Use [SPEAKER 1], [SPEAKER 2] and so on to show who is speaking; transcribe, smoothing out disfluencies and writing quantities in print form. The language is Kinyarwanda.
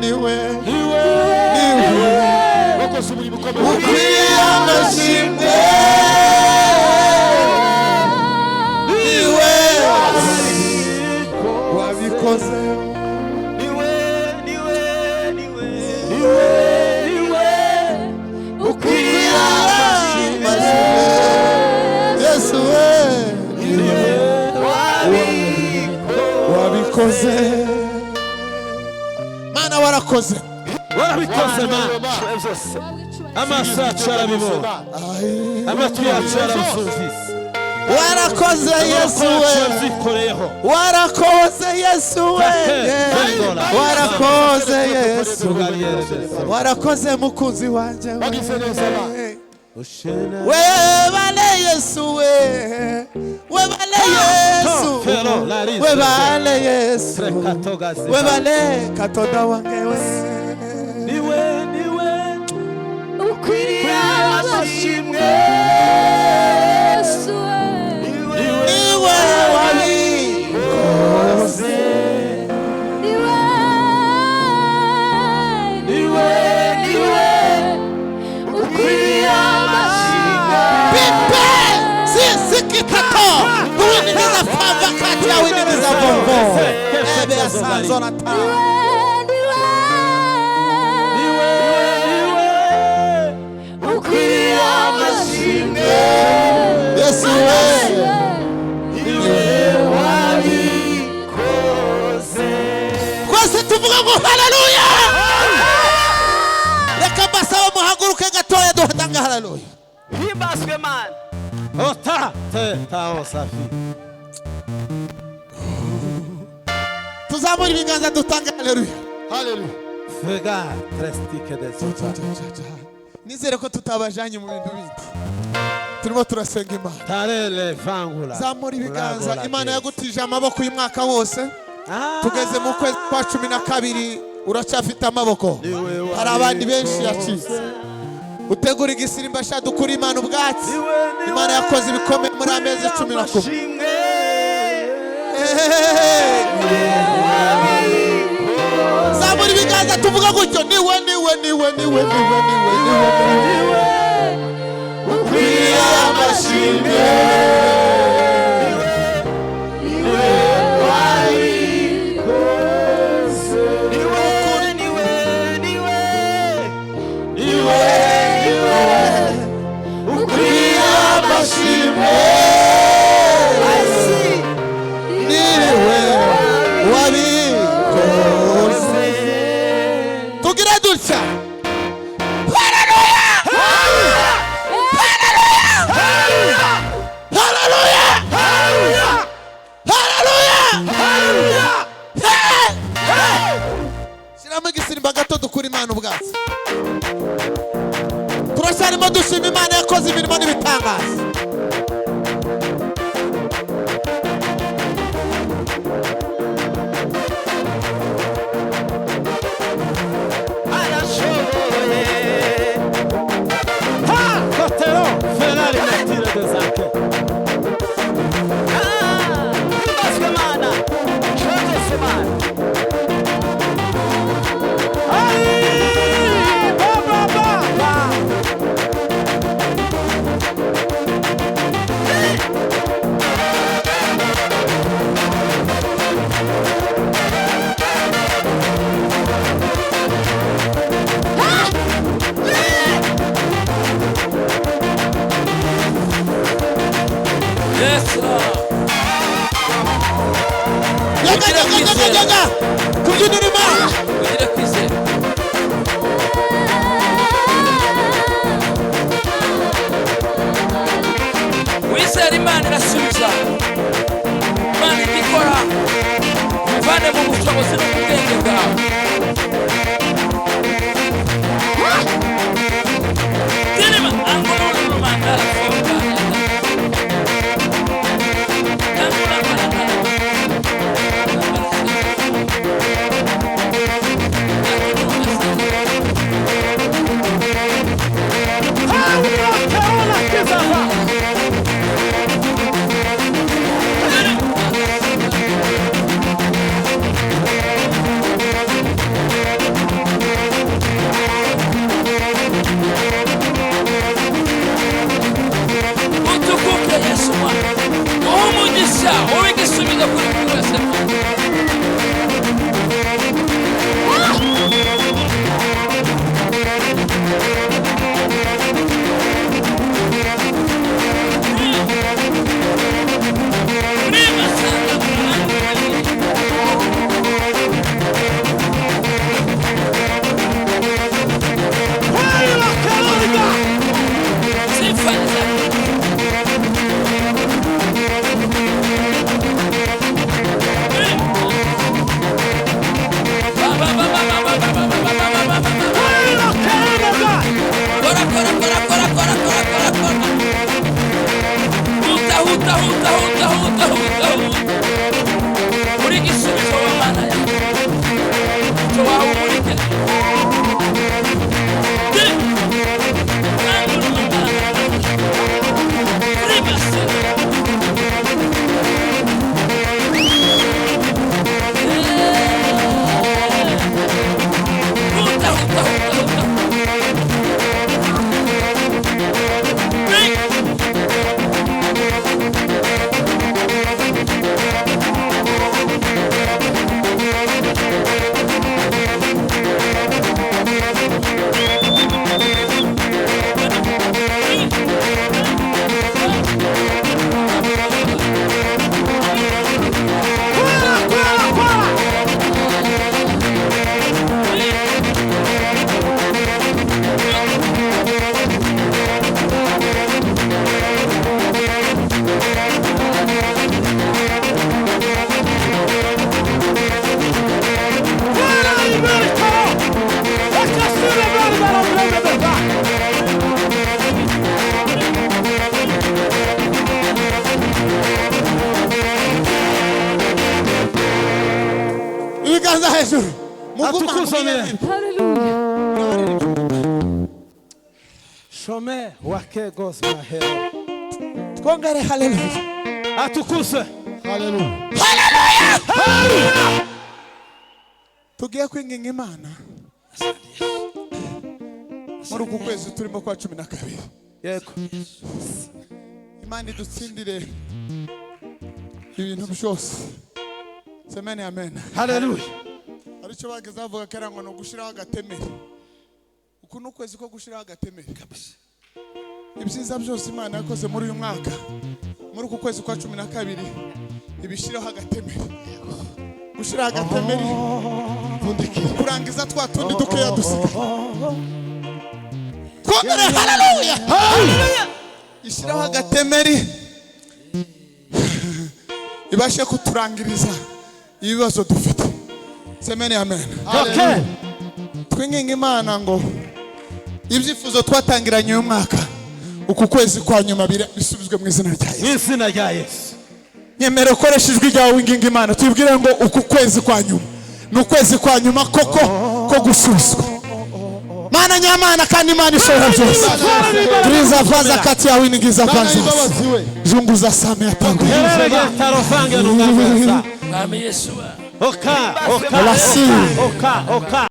[SPEAKER 1] Niwe, niwe, niwe
[SPEAKER 2] Wakoze umurimo ukomeye.
[SPEAKER 1] Ukwiye amashimwe, niwe wabikoze.
[SPEAKER 3] Niwe, niwe, niwe.
[SPEAKER 1] Niwe, niwe ukwiye amashimwe, Yesu we, niwe wabikoze. Mana, warakoze.
[SPEAKER 4] Warabikoze, Mana.
[SPEAKER 3] Byose.
[SPEAKER 4] Amaso yacu yarabibonye, amatwi yacu yarabyumvise.
[SPEAKER 1] Warakoze, Yesu
[SPEAKER 4] Amaboko
[SPEAKER 1] we.
[SPEAKER 4] yacu yabyikoreyeho.
[SPEAKER 1] Warakoze, Yesu we, warakoze, Yesu, warakoze, mukunzi wanjye we.
[SPEAKER 2] Wagize neza, Mana.
[SPEAKER 1] Webale, Yesu we, webale, Yesu, webale, Yesu, webale, Katonda wange we.
[SPEAKER 4] Niwe, niwe
[SPEAKER 5] Ukwiriye amashimwe, Yesu we.
[SPEAKER 1] Niwe wabikoze.
[SPEAKER 5] Niwe, niwe, niwe ukwiriye amashimwe.
[SPEAKER 1] Pipe sisikitato kuwininiza fava kati ya wininiza vovo ebe ya sanzona ta.
[SPEAKER 5] Niwe,
[SPEAKER 4] niwe, niwe
[SPEAKER 5] ukwiriye amashimwe.
[SPEAKER 1] Yesu we.
[SPEAKER 4] Niwe wabikoze.
[SPEAKER 1] Twese tuvuga ngo haleluya. Reka mbasaba muhaguruke gatoya duhatanga haleluya.
[SPEAKER 3] Himbazwe, Mana.
[SPEAKER 4] Ota te tao safi.
[SPEAKER 1] Tuzamure ibiganza dutange haleluya.
[SPEAKER 2] Haleluya.
[SPEAKER 4] Fega trestike des.
[SPEAKER 1] Nizere ko tutabajanye mu bintu bindi, turimo turasenga Imana.
[SPEAKER 4] Tarele vangula.
[SPEAKER 1] Zamura ibiganza. Imana yagutije amaboko uyu mwaka wose, tugeze mu kwezi kwa 12, uracyafite amaboko. Hari abandi benshi yacitse. Utegura igisirimba sha, dukura Imana ubwatsi. Imana yakoze ibikomeye muri amezi 11. Ehehehe. Zamura ibiganza tuvuga gutyo: niwe, niwe, niwe, niwe, niwe, niwe, niwe, niwe ukwiye amashimwe.
[SPEAKER 3] Niwe, niwe, niwe.
[SPEAKER 1] Niwe, niwe ukwiye amashimwe, niwe wabikoze. Tugire dutya: haleluya, haleluya, haleluya, haleluya! Shyiramo igisirimba gato, dukura Imana ubwatsi. Turacyarimo dushima Imana yakoze imirimo n'ibitangaza.
[SPEAKER 3] Arashoboye.
[SPEAKER 4] Ha kotero ferrari metire des anke.
[SPEAKER 3] Ah, himbazwe, Mana. Byose, Mana.
[SPEAKER 4] Ai ba ba ba ba.
[SPEAKER 6] Yes, Lord.
[SPEAKER 1] Yaga, yaga, yaga, yaga, kubyinira Imana.
[SPEAKER 6] Ugire kwizera. Wizera Imana irasubiza. Imana ijya ikora ivane mu bushobozi no mu bwenge bwawe. Dirima, angolo mandala fonda. Angula mandala.
[SPEAKER 4] Ha keola kizava.
[SPEAKER 1] Ibiganza hejuru. Muguma.
[SPEAKER 4] Atukuzwe.
[SPEAKER 5] Haleluya.
[SPEAKER 4] Shome wake gosmahero.
[SPEAKER 1] Twongere haleluya.
[SPEAKER 4] Atukuzwe.
[SPEAKER 1] Tugiye kwinginga Imana muri uku kwezi turimo kwa 12.
[SPEAKER 4] Yego.
[SPEAKER 1] Imana idutsindire ibintu byose. Semeni amen.
[SPEAKER 4] Haleluya.
[SPEAKER 1] Aricyo bageze bavuga kera ngo ni ugushiraho agatemeri. Uku ni ukwezi ko gushiraho agatemeri. Ibyiza byose Imana yakoze muri uyu mwaka, muri uku kwezi kwa 12, ibishyiraho agatemeri. Gushyiraho agatemeri, kurangiza twa tundi dukeya dusigaye. Twongere haleluya. Ishyiraho agatemeri ibashe kuturangiriza ibibazo dufite. Semeni amen.
[SPEAKER 4] Okay.
[SPEAKER 1] Twinginga Imana ngo ibyifuzo twatangiranye uyu mwaka, uku kwezi kwa nyuma bisubizwe mu izina rya Yesu.
[SPEAKER 4] Mu izina rya Yesu.
[SPEAKER 1] Nyemera ukoresha ijwi ryawe winginga Imana, tubwire ngo uku kwezi kwa nyuma ni ukwezi kwa nyuma koko ko gusubizwa. Mana nyamana kandi Imana ishobora byose. Turiza vaza kati yawe iningiza
[SPEAKER 2] Mana
[SPEAKER 1] vaza.
[SPEAKER 2] y'imbabazi we.
[SPEAKER 1] Zunguza same yatanguye.
[SPEAKER 4] Herere tarofange nungameza.
[SPEAKER 6] Mwami Yesu.
[SPEAKER 4] Oka, oka,
[SPEAKER 1] Ola si.
[SPEAKER 4] oka, oka.